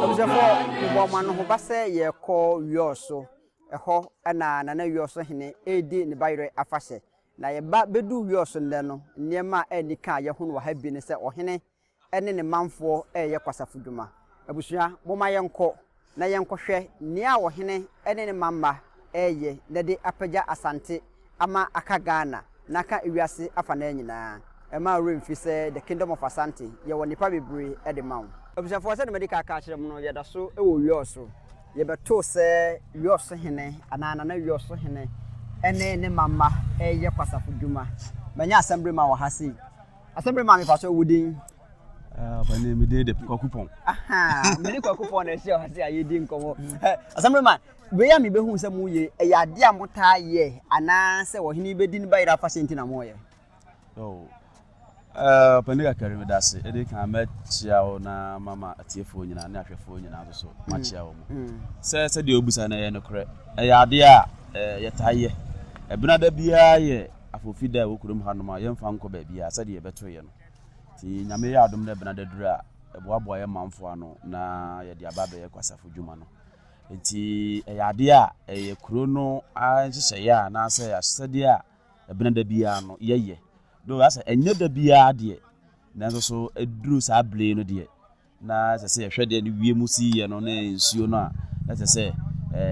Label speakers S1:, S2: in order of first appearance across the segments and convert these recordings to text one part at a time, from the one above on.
S1: Abusuafoɔ, mebɔ mo anohoba sɛ yɛrekɔ Wiɔso. Ɛhɔ na Nana Wiɔso hene redi ne bayerɛ afahyɛ. Na yɛba bɛduu Wiɔso nnɛ no, nneɛma a ɛnni ka a yɛhunu wɔ ha bi ne sɛ ɔhene ne ne manfoɔ reyɛ kwasafo dwuma. Abusua, momma yɛnkɔ na yɛnkɔhwɛ nea ɔhene ne ne mamma reyɛ na de apagya Asante ama aka Ghana na aka ewiase afanaa nyinaa. Mma wo werɛ mfi sɛ The Kingdom of Asante, yɛwɔ nnepa bebree de ma wo. Abusuafoɔ, sɛdeɛ madi kan aka akyerɛ mo no, yɛda so wɔ Wiɔso. Yɛbɛtoo sɛ Wiɔso hene anaa Nana Wiɔso hene ne ne mamma reyɛ kwasafo dwuma. Manya asɛmberema wɔ ha sei. Asɛm bere maa me fa so wo din.
S2: Ɔpɛni mi din de Kwaku Pɔn.
S1: Mi ne Kwaku Pɔn na ɛhyɛ ɔha se a yɛdi nkɔmmɔ. Asɛm bere ma wei a mebɛhu sɛ mo yɛ ɛyɛ adeɛ a motaa yɛ anaasɛ ɔhene bɛdi ne bayerɛ afahyɛ nti na moyɛ?
S2: Ɔpɛni Kakari meda ase. Ɛdi kan mɛkyia wo na mama atiefoɔ nyinaa ne ahwɛfoɔ nyinaa nso so makyia wɔn. Sɛ sɛdeɛ wobisa no ɛyɛ nokorɛ. Ɛyɛ adeɛ a yɛtaa yɛ. Ɛbenada biara yɛ Afofi da a ɛwɔ kurom hanom a yɛmfa nkɔ baabiara sɛdeɛ yɛbɛtoeɛ no. Nti Nyame yɛ adom na Ɛbenada duru a, yɛboaboa yɛn manfoɔ ano na yɛde aba abɛyɛ kwasafo dwuma no. Nti ɛyɛ adeɛ a ɛyɛ kuro no nhyehyɛeɛ a anaasɛ asɛdeɛ a Ɛbenada biara no yɛyɛ. Though asɛ ɛnyɛ da biara deɛ, nanso so ɛduru saa bere yi no deɛ, na ɛsɛ sɛ yɛhwɛ deɛ ne wiem si yɛ no ne nsuo no a, na ɛsɛ sɛ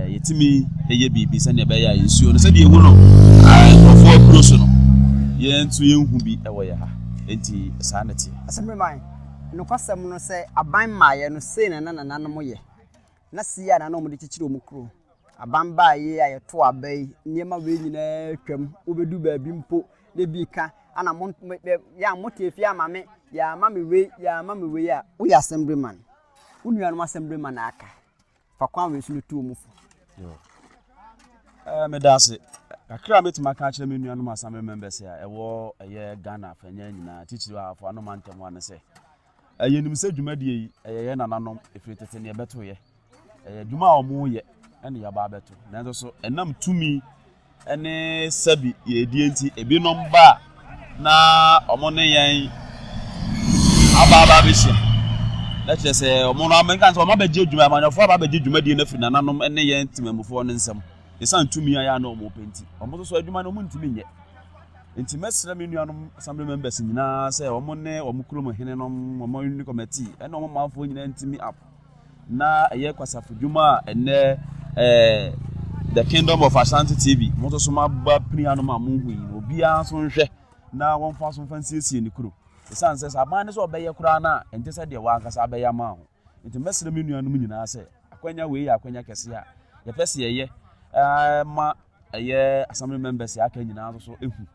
S2: yɛtumi yɛ biribi sɛdeɛ ɛbɛyɛ a nsuo no sɛdeɛ ɛhu no nkurɔfoɔ akuro so no, yɛn nso yɛnhu bi wɔ yɛ ha. Enti saa na ɛteɛ.
S1: Asɛmmereman, nokwasɛm no sɛ aban mmaeɛ no sei na na nananom yɛ. Na sei a na na wɔde kyekyere wɔn kuro. Aban baeɛ yi a yɛto aba yi, nneɛma wei nyinaa atwam. Wobɛdu baabi mpo na ebi reka, ana mo, yɛ a mote fie ama me, yɛama me wei, yɛama me wei a, woyɛ assemblyman. Wo nuanom assemblyman na aka. Fa kwan wei so no tu wɔn fo.
S2: Eh, meda ase. Kakra a mɛtumi aka akyerɛ me nuanom assembly members a ɛwɔ ɛyɛ Ghana afanya nyinaa, titiriw Ahafo Ano mantam ha ne sɛ, Yɛnim sɛ dwumadie yi, ɛyɛ yɛn nananom ɛfiri tete ne ɛbɛtoeɛ. Ɛyɛ adwuma a wɔyɛ ɛne yɛaba abɛto. Nanso so ɛnam tumi ne sɛbi yɛdie nti, ebinom ba a na wɔn ne yɛn aba aba abɛhyia. Na kyerɛ sɛ wɔn no amenka sɛ wɔn abɛgye adwuma, amanyɔfoɔ aba abɛgye dwumadie no afiri nananom ne yɛn temamufoɔ no nsam. Ɛsiane tumi a yɛ a na wɔpɛ nti, wɔn nso so adwuma no wɔntumi nyɛ. Enti mɛsrɛ me nuanom Assembly members nyinaa sɛ wɔn ne wɔn kurom henenom, wɔn unit committee, ɛne wɔn manfoɔ nyinaa ntumi up na ɛyɛ kwasafo dwuma a ɛnɛ ɛɛ The Kingdom of Ashanti TV mo nso so maba pini anom a mo hu yi no obiara nso nhwɛ na wɔmfa so mfa nsiesie ne kuro. Ɛsiane sɛ sɛ aban no sɛ ɔbɛyɛ koraa no a ɛnte sɛ deɛ wɔankasa abɛyɛ ama ho. Nti mɛsrɛ me nuanom nyinaa sɛ akwanya wei yɛ akwanya kɛse a yɛpɛ sɛ yɛyɛ ma ɛyɛ assembly members a aka nyinaa nso so ehu.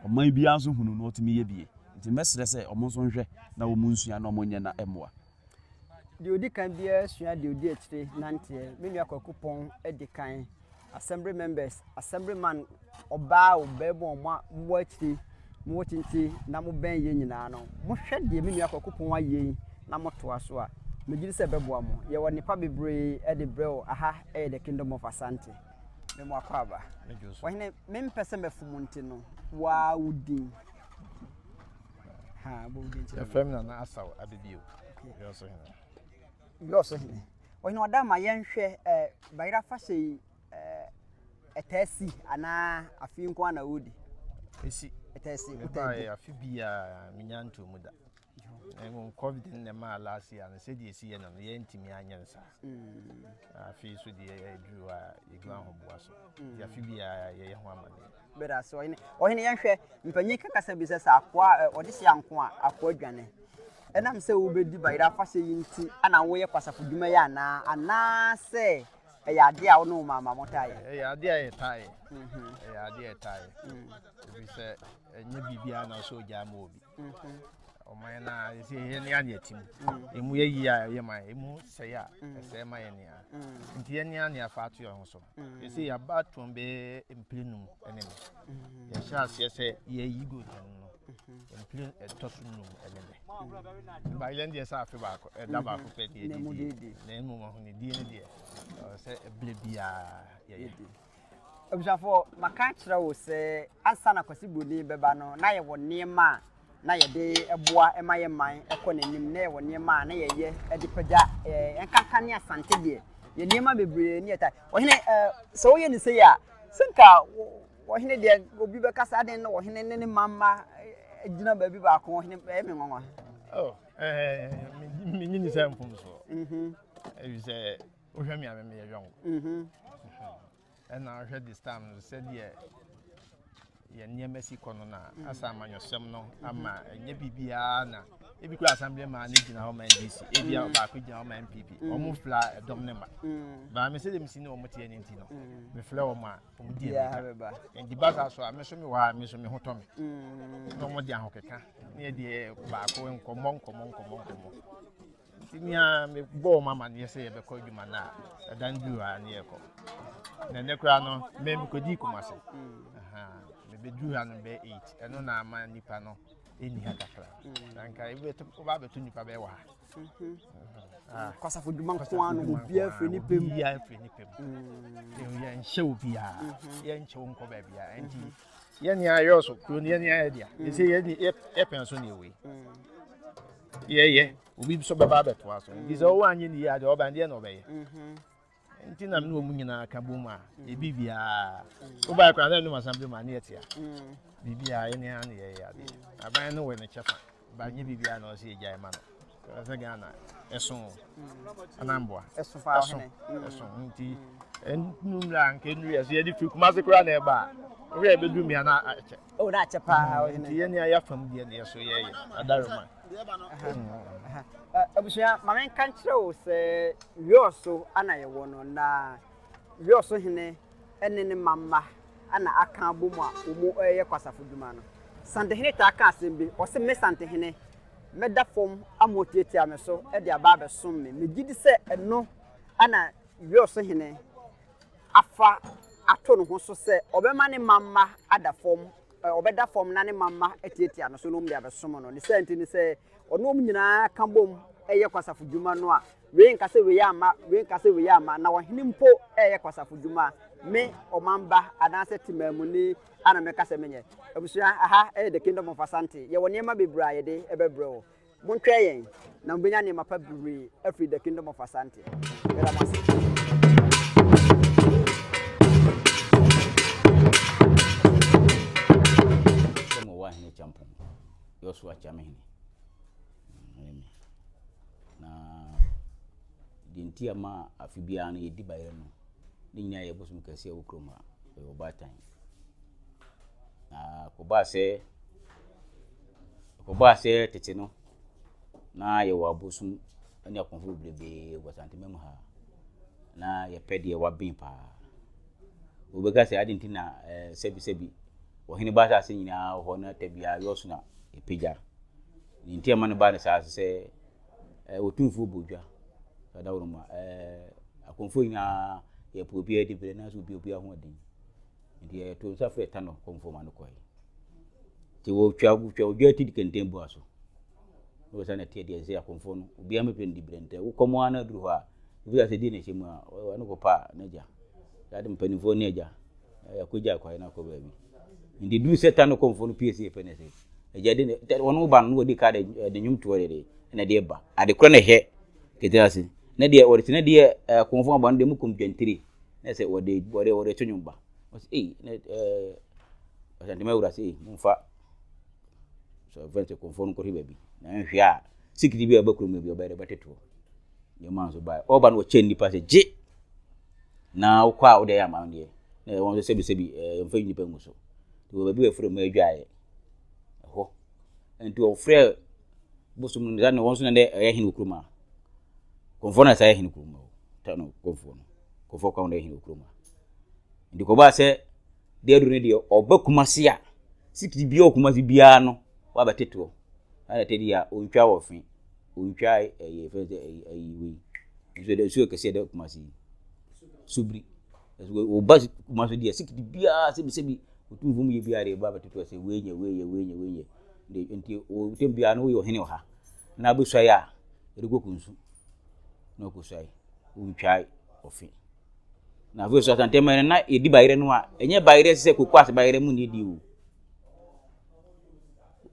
S2: Ɔman biara nso hunu na ɔtumi yɛ bie. Nti mɛsrɛ sɛ wɔn nso nhwɛ na wɔn nsua na wɔn nyɛ na ɛmmoa.
S1: Deɛ ɔdi kan biara sua deɛ ɔdi akyire nanteɛ. Me nua Kwaku Pɔn di kan. Assembly members, assembly man, ɔbaa o, barima o, mo a mowɔ akyire, mowɔ tenten na mobɛn yɛn nyinaa no, mohwɛ deɛ me nua Kwaku Pɔn ayɛ yi na motoa so a, megye di sɛ ɛbɛboa mo. Yɛwɔ nnepa bebree de brɛ wo. Aha yɛ The Kingdom of Asante. Me mo akwaaba. Ɔhene, mempɛ sɛ mɛfom nti no, wo ara wo din.
S3: Ha, bɔ wo din kyerɛ me. Yɛfrɛ me Nana Asaw Abebio, Wiɔso Hene.
S1: Wiɔso Hene. Ɔhene ɔda ma yɛnhwɛ eh, Bayerɛ afahyɛ yi eh, ɛtaa si anaa afe nko ara na wodi?
S3: Ɛsi.
S1: Ɛtaa si. Mebaeɛ
S3: afe biara menya ntoo mu da. Na mmom covid no na ɛmaa last year no sɛdeɛ ɛsi yɛ no no yɛntumi anyɛ no saa. Mm. Afei so deɛ yɛduru hɔ a yɛgu ahoboa so. Nti afe biara yɛyɛ ho amanneɛ.
S1: Bɛda ase ɔhene. Ɔhene yɛnhwɛ mpanyin ka kasa bi sɛ sɛ akoa ɔde hyɛ anko a akoa dwane. Ɛnam sɛ wobɛdi bayerɛ afahyɛ yi nti ana woyɛ kwasafo dwuma yi anaa anaasɛ ɛyɛ adeɛ a wo ne wo maama mo taa yɛ?
S3: Ɛyɛ adeɛ a yɛtaa yɛ. Mhm. Ɛyɛ adeɛ a yɛtaa yɛ. Mm. Ɛfiri sɛ ɛnyɛ biribiara na sɛ ogyaa ma obi. Mhm. Ɔman no a ɛsɛ yɛn ne adeɛ te mu. Emu yɛ yie a ɛyɛ ma yɛn, emu sɛe a ɛsɛe ma yɛn nea. Nti yɛn nea ne afa ato yɛn ho so. Ɛsɛ yɛaba toɔ bɛyɛ mpire num ne ne. Yɛhyɛ aseɛ sɛ yɛyi gold no no mpire ɛtɔ so num ne ne. Ba yɛn deɛ sɛ afe baako ɛda baako pɛ deɛ didi. Na mmom ahonidie no deɛ sɛ ɛberɛ biara yɛyɛ.
S1: Abusuafoɔ, maka akyerɛ wo sɛ ansa na Kwasi Broni bɛba no, na yɛwɔ nneɛma a na yɛde boa ma yɛn man kɔ n'anim, na yɛwɔ nneɛma a na yɛyɛ de pagya ɛɛ nkanka ne Asante deɛ, yɛn nneɛma bebree ne yɛta. Ɔhene ɛɛ sɛ woyɛ ne sei a, sɛ nka ɔhene deɛ obi bɛka sɛ adɛn na ɔhene ne ne mamma gyina baabi baako, ɔhene ɛyɛ me nwanwa.
S3: Oh, ɛɛ menyini sɛ mfomsoɔ. Ɛfiri sɛ wohwɛ me a me meyɛ yɔnko. Mhm. Ɛna wohwɛ this time no sɛdeɛ yɛn nneɛma si kɔ no na mhm. asa amanyɔsɛm no ama ɛnyɛ biribiara na ebi kura assembly man ne gyina hɔ ma ndc ebi a baako gyina hɔ ma npp wɔn fila ɛdɔm ne ma baa mi sɛdeɛ mi si ne wɔn teɛ ne nti no mi filɛ wɔn a wɔn di ɛmi ka nti ba saa so a mi nso mi wɔ ha mi nso mi ho tɔ mi na wɔn de ahokeka ne yɛ deɛ baako nkɔmɔ nkɔmɔ nkɔmɔ nkɔmɔ. Nti me ara mebɔɔ wɔn amanneɛ sɛ yɛbɛkɔ adwuma no a, ɛda no duru a ne yɛkɔ. Na ɛnɛ koraa no, me mekɔdii Kumase. Mebɛduru ha no bɛyɛ 8. Ɛno na ama nnipa no ɛnni ha kakra. Na nka woba abɛto nnipa bɛyɛ wɔ ha.
S1: Ah. Kwasafo dwuma nko ara no obiara firi ne pɛ mu.
S3: Obiara firi ne pɛ mu. Yɛnhyɛ obiara. Yɛnkyɛ wo nkɔ baabiara. Nti yɛn nea yɛ ɔso kuro no yɛn nea yɛ dea. Yɛsɛ yɛpɛn so ne ɛwei. Yɛyɛ. Obi nso bɛba abɛtoa so. Nti sɛ ɔwɔ anyɛ ne yie a deɛ ɔba deɛ na ɔbɛyɛ. Mm-hmm. Nti na mene wɔn nyinaa ka bom a mm. biribiara. Wobaeɛ koraa na ɛnom assembly ma ne yɛtea. Mm. Biribiara yɛne ara ne yɛyɛ adeɛ. Mm. Aban no wɔ ne kyɛfa. Ba nyɛ biribiara na ɔsɛ yɛgyae ma no. Sɛ Ghana ɛso anamboa.
S1: Ɛso paa ɔhene.
S3: Ɛso nti ɛnummerɛ a nka ɛnuru yɛ so yɛde firi Kumase koraa na ɛba a wohwɛ yɛbɛduru mmea na akyɛ.
S1: Oh, na akyɛ paa ɔhene.
S3: Nti yɛne ayɛ afam deɛ ne yɛ so yɛyɛ adaroma.
S1: Abusua, ma menka nkyerɛ wo sɛ Wiɔso na yɛwɔ no, na Wiɔso hene ne ne mma mma na aka abom a wɔreyɛ kwasafo dwuma no. Santehene taa ka asɛm bi, ɔse, Me Santehene, mɛda fam ama wɔatiatia me so de aba abɛsom me. Megye di sɛ ɛno na Wiɔso hene afa ato ne ho so sɛ ɔbɛma ne mma mma ada fam ɔbɛda fam na ne mma mma atiatia no so na wɔde abɛsom no. Ne saa nti ne sɛ ɔne wɔn nyinaa ka bom yɛ kwasafo dwuma no a, wei nka sɛ wei amma, wei nka sɛ wei amma, na ɔhene mpo reyɛ kwasafo dwuma a, me ɔmanba anaasɛ temaamuni ana mɛka sɛ menyɛ. Abusua, aha yɛ The Kingdom of Asante. Yɛwɔ nneɛma bebree a yɛde bɛbrɛ wo. Montwɛn yɛn na mobɛnya nneɛma pa bebree afiri The Kingdom of Asante. Yɛda mo ase.
S4: Sɛ mo wɔ ahene kyampɔn, yɛ ɔso akyame hene. Na deɛ nti a ma afe biara no yɛdi bayerɛ no, ne nyinaa yɛ bosom kɛseɛ wɔ kurom ha, ɛyɛ ɔbaatan. Na kɔbaa sɛ Ɛkɔbaa sɛ tete no, na yɛwɔ abosom ne akɔmfo bebrebe wɔ Asantema mu ha. Na yɛpɛ deɛ waben paa. Wobɛka sɛ ade nti na eh, sɛbisɛbi ɔhene ba asase nyinaa wɔ hɔ na ta biara yɔso na ɛpagya. Ne nti ɛma no baa no saa sɛ eh, ɔtumfoɔ bɔ dwa sadaworoma eh, akɔmfoɔ nyinaa yɛpɛ obiara di berɛ nanso obi obiara ho ɔden. Nti yɛtoo nsa frɛɛ Tanɔ kɔmfoɔ ma no kɔe. Nti wɔtwa wɔtwa odwa ti de kɛntɛn bua so. Na wɔsan na ɛteɛ deɛ sɛ akɔmfoɔ no obiara mepɛ no dibrɛ ntɛ wokɔ mu ara na aduru hɔ a ebi sɛ deɛ na ɛhyɛ mu a ɔno kɔpa a n'agya. Saa de mpanimfoɔ ne agya akɔgya akwae no akɔ baabi. Nti duru sɛ Tanɔ kɔmfoɔ no pie sɛ yɛpɛ no sɛ agya de wɔn ba no na wɔde ka de de nnwomtoɔ de de ɛna de ba. Ade korɔ na ɛhɛ kete ase. Na deɛ wɔde tena deɛ akɔmfoɔ aba no deɛ mu kɔm dwantire. na sɛ wɔde wɔde wɔde to nnwom ba wɔsi ei na ɛɛ ɔsantema awura sɛ ei momfa sɛ ɔfɛn sɛ kɔnfoɔ no nkɔhwɛ baabi na nhwɛ a sikiri bi a ɛbɛ kurom bi ɔbɛyɛ dɛ bɛtetoɔ nneɛma nso ba ɔba no wɔkyɛ nnipa sɛ gye na wokɔ a wode ayɛ ama deɛ na wɔn nso sɛbi sɛbi ɛɛ mfa nnipa ngu so nti wɔ baabi wɔ afiri mu adwaeɛ ɛhɔ nti wɔfrɛ bosom no na wɔn nso na ɛyɛ hene wɔ kurom a kɔnfoɔ na ɛsɛ ayɛ hene kurom o ta no kɔnfoɔ no kɔnfoɔ kwan na ɛyɛ hene wɔ kurom a nti kɔbaa sɛ deɛ aduru no deɛ ɔba kumase a sikiri biara wɔ kumase biara no wabɛtetoɔ. Ɛna tɛdi a ɔntwa wɔ fe, ɔntwa ɛyɛ fɛn sɛ ɛyi ɛyi wei. Nso dɛ nsuo kɛseɛ dɛ Kumasi yi. Subiri. Ɛso ɔba Kumasi deɛ sikiti biara sɛbi sɛbi otumfoɔ mu yɛ biara deɛ ɛba abɛtoto sɛ wei nyɛ wei nyɛ wei nyɛ wei nyɛ. Nti ɔtɛm biara no woyɛ ɔhene wɔ ha. Na abɛsuae a yɛde kɔ kunsu na ɔkɔsuae. Ɔntwa ɔfe. Na afei so Asantehene no na yɛdi bayerɛ no a, ɛnyɛ bayerɛ sɛ koko ase bayerɛ mu na yɛdi o.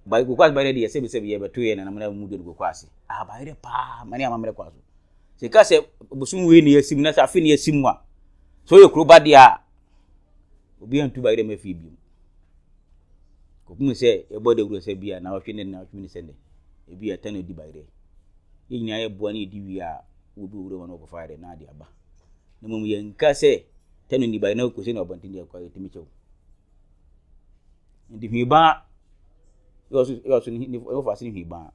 S4: Bay koko ase bayerɛ deɛ sɛbi sɛbi yɛbɛto yɛ nanam na mu dɔ koko ase. Ah bayerɛ paa mane amammerɛ kwa so. Sɛ ka sɛ bosom wei na yɛasi mu na sɛ afe na yɛasi mu a, sɛ ɔyɛ kuro ba deɛ a, obi antu bayerɛ ma fie bio. Kɔpem sɛ yɛbɔ dawuro sɛ bi a na ɔhwe ne na ɔhwe ne sɛ nnɛ, ebi a ɛtɛ na ɔdi bayerɛ. Yɛn nyinaa yɛboa ne yɛdi wie a, obi wɔ wuram a na ɔkɔfa ayerɛ na ade aba. Na mmom yɛnka sɛ tɛno ni ba na kɔsi no abɔnten deɛ kɔ yɛtumi kyɛw. Nti hwii ba yɛ ɔso ne wɔfa ase ne hwii ba.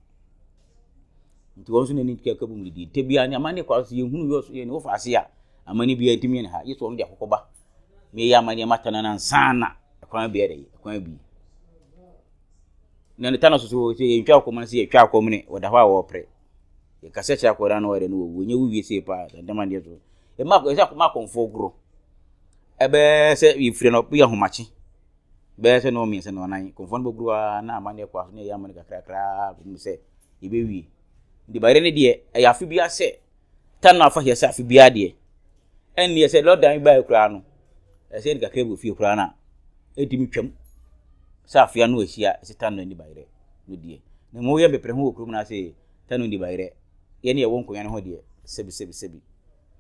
S4: Nti wɔn nso n'ani kɛkɛ bu mu didi. Nti bia ne amane kɔ so yɛhunu yɛ ɔso yɛ ne wɔfa ase a amane bia ntumi yɛ ne ha. Yesu wɔn de akokɔ ba. Meyɛ amane mata no nansa na ɛkwan bi ɛdɛ ɛkwan bi. Na ne ta no so so sɛ yɛntwa akɔm no sɛ yɛtwa akɔm ne wɔda hɔ a wɔpere. Yɛkasa kyerɛ akwadaa no ɔyɛ no wɔwu ɛnyɛ wo wie sei paa sɛ ntɛm adeɛ so ɛma ɛsɛ akoma akɔmfoɔ goro ɛbɛyɛ sɛ yɛfiri no yɛ ahomakye bɛyɛ sɛ nɔɔ mmiɛnsa nɔɔ nan kɔmfoɔ no bɛgoro ara na amanneɛ kɔ aso na ɛyɛ amane kakrakraa kɔmu sɛ yɛbɛwie nti bayerɛ no deɛ ɛyɛ afe biara sɛ ta no afa hyɛ sɛ afe biara deɛ ɛnneɛ sɛ lɔdan baeɛ koraa no ɛsɛ yɛde kakra wɔ fie koraa no a ɛtumi twam sɛ afe ano ahyia ɛsɛ ta no ani bayerɛ no deɛ na mmom woyɛ mpepere ho wɔ kurom no ase ta no ni bayerɛ yɛne yɛwɔ nkonnwa no ho deɛ sɛbi sɛbi sɛbi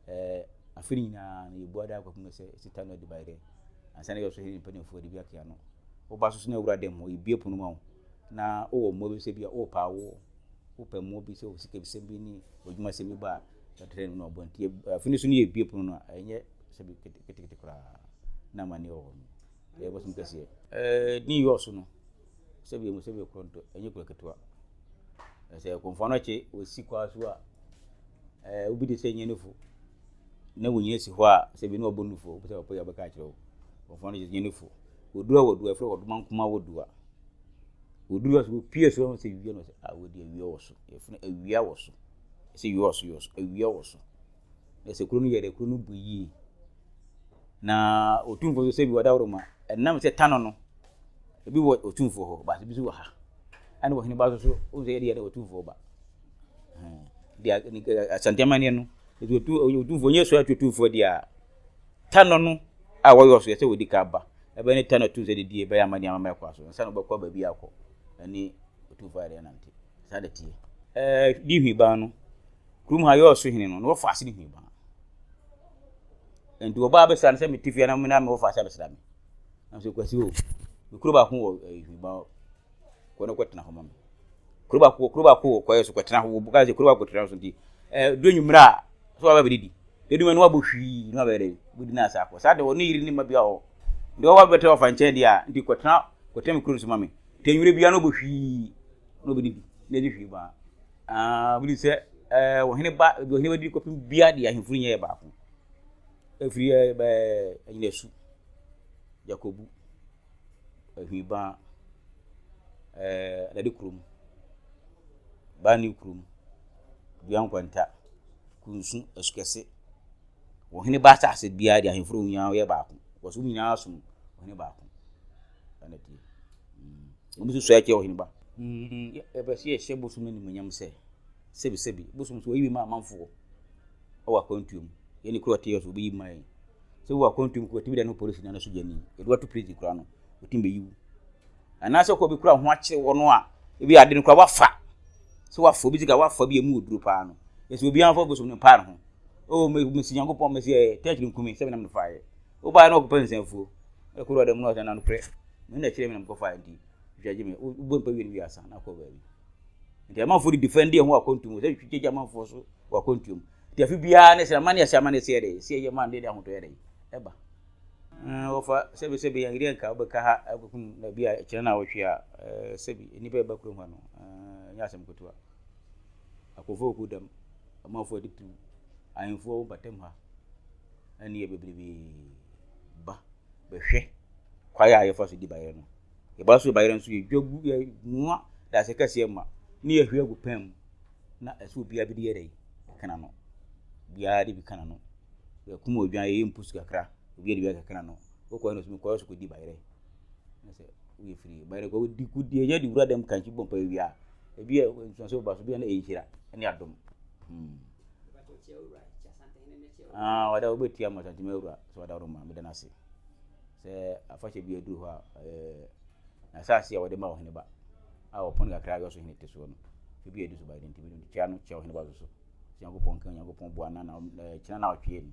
S4: ɛɛ afe no nyinaa no yɛbu ada akɔpem sɛ ɛsɛ ta no adi bayerɛ ansa na yɛsɔ hene mpanimfoɔ de bi akea no woba so so na awura dɛm hɔ yɛbue pono ma wo na wowɔ mmoa bi sɛ bi a wopɛ awoɔ wopɛ mmoa bi sɛ sikabisɛm bi ne adwumasɛm bi ba a yɛtrɛ no na ɔbɔ nti afe no so no yɛbue pono no a ɛnyɛ sɛbi ketekete koraa na amanneɛ wɔ hɔ no ɛyɛ bosom kɛseɛ ɛɛ ne yɔɔ so no sɛbi emu sɛbi koronto ɛnyɛ kuro ketewa Sɛ kɔmfoɔ no kye wɔsi kwa so a, ɛɛ obi de sɛ nyɛ nufo na wɔnyina si hɔ a sɛ bi ne wɔbɔ nufo wopɛ sɛ wɔpɛ yɛ wɔbɛka akyerɛ wo kɔmfoɔ no nyɛ nufo wɔduru a wɔduru ɛfrɛ wɔdoma nkoma wɔdu a wɔduru a so wɔpie so sɛ wia no sɛ a wɔdi awia wɔ so yɛfrɛ awia wɔ so sɛ wia wɔ so wɔ so awia wɔ so na sɛ kuro no yɛ dɛ kuro no bu yie na otumfoɔ so sɛ bi wɔdaworo ma ɛnam sɛ tano no ebi wɔ otumfoɔ hɔ baasa bi nso wɔ ha ɛna ɔhene ba nso so wohu sɛ yɛde yɛde otumfoɔ ba deɛ asante amanneɛ no ɛti otu otumfoɔ nyɛ so atu otumfoɔ deɛ a tanɔ no a wɔyɛ ɔso yɛ sɛ wɔdi ka ba ɛbɛyɛ ne tanɔ tu sɛ didie ɛbɛyɛ amanneɛ ama ɛkɔ aso nsa na wɔbɛkɔ baabi akɔ ɛne otumfoɔ ayɛ deɛ nante saa de teɛ ɛɛ di hwiban no kurom ha yɛ ɔso hene no na wɔfa ase ne hwiban nti wɔba abɛsra no sɛ mete fie na mewɔ fa ase abɛsra me Nanso Kwasi o, me kuro baako wɔ Hwiba eh, kɔ no kɔtena hɔ ma me. Kuro baako kuro baako wɔ kɔyɛ so kɔtena hɔ, wɔka sɛ kuro baako kɔtena hɔ so nti eh, duro nwummerɛ a so waba bɛdidi. Ɛduma no wabɔ hwii na wabɛyɛ dɛ, bɛdi no asa akɔ. Saa de wɔ ne yere ne mma bi a hɔ. Nti wɔba bɛtɛ ɔfa nkyɛn deɛ a, nti kɔtena kɔtena me kuro no so ma me. Nti anwummerɛ biara na ɔbɔ hwii na ɔbɛdidi na ɛdi hwii baa. Ah, wodi sɛ eh, ɔhene ba, ɔhene bɛdi kɔpem biara deɛ ahemfo no nyɛ yɛ baako. Ɛfiri eh, bɛɛ anyinasu. Yakobu, Ahwiba, ɛɛ Dade kurom, Bani kurom, Dua Nkwanta, Kunsu, Asukɛse. Ɔhene ba asase biara de ahemfo no nyinaa yɛ baako. Wɔso wɔn nyinaa som ɔhene baako. Ɛna tie. Mm. Wɔn nso sua kyerɛ ɔhene ba. Mm, yɛpɛ sɛ yɛhyɛ bosom animuonyam sɛ sɛbisɛbi bosom so wɔyi bi ma amanfoɔ wɔ akwantuo mu. Yɛne kuro ɔte yɛ so wɔbɛyi ma yɛn. Sɛ wowɔ akwantu mu kɔ tumi da no polisi na no sogyani yɛde wato prison kura no otumi bɛyi wo anaasɛ kɔ bi kura ho akyere wɔ no a ebi ade no kura wafa sɛ wafa obi sika wafa bi emu oduro paa no yɛsɛ obi anfa bosom no paa no ho o mesi nyankopɔn mesi ɛ tɛkyere nkumi sɛ menam no faeɛ wobaeɛ na ɔkɔpɛ nsanfuo ɛkoro ɔdɛ mu na ɔsɛ na nokorɛ me na kyerɛ me na mekɔfaeɛ nti hwɛ gye me wobɔ mpa wie no wie asa na akɔ baabi nti amanfoɔ de defend ho akwantu mu sɛ twitwa gye amanfoɔ so wɔ akwantu mu Nti afe biara ne sɛ amane ɛsɛ amane ɛsɛ yɛ dɛ ɛsɛ yɛ ma de ahotɔ yɛ dɛ ɛba. Wɔfa sɛbi sɛbi yɛn yere nka wobɛka ha akɔkum na bi a kyerɛ na awɔtwe a sɛbi nnipa ɛba kurom ha no ɛnyɛ asɛm ketewa. Akɔfo oku dɛm amanfoɔ atitiriw ahemfoɔ wɔ batam ha ɛne yɛ bebrebe ba bɛhwɛ kwaeɛ a yɛfa so di bayerɛ no. Yɛba so bayerɛ nso yɛdwa gu yɛnoa dase kɛseɛ ma. Ne yɛhwie agu pan mu na ɛsɛ obiara bi de yɛ dɛ ka n'ano. Obiara de bi ka n'ano. Yɛkum odwan yɛyɛ mpusu kakra obiara de bi akeka n'ano. Wokɔ no so mekɔyɛ so kɔdi bayerɛ. Na sɛ woyɛ firi bayerɛ kɔ wodi kodi ɛyɛ de wura dɛm kankyi bɔ mpa wie a ebi a nsuanso ba so bi a na ɛyɛ nhyira ne adom. Hmm. Ah, wada wobɛtia ma santema awura sɛ wada roma meda no ase sɛ afahyɛ bi aduru hɔ a eh, n'asase a wɔde ma ɔhene ba a ɔpɔn kakra yɛ ɔso hene te soɔ no ebi adi so ba nti mede kyia no kyia ɔhene ba so so sɛ Nyankopɔn nka Nyankopɔn boa na na kyena na ɔtwe ni.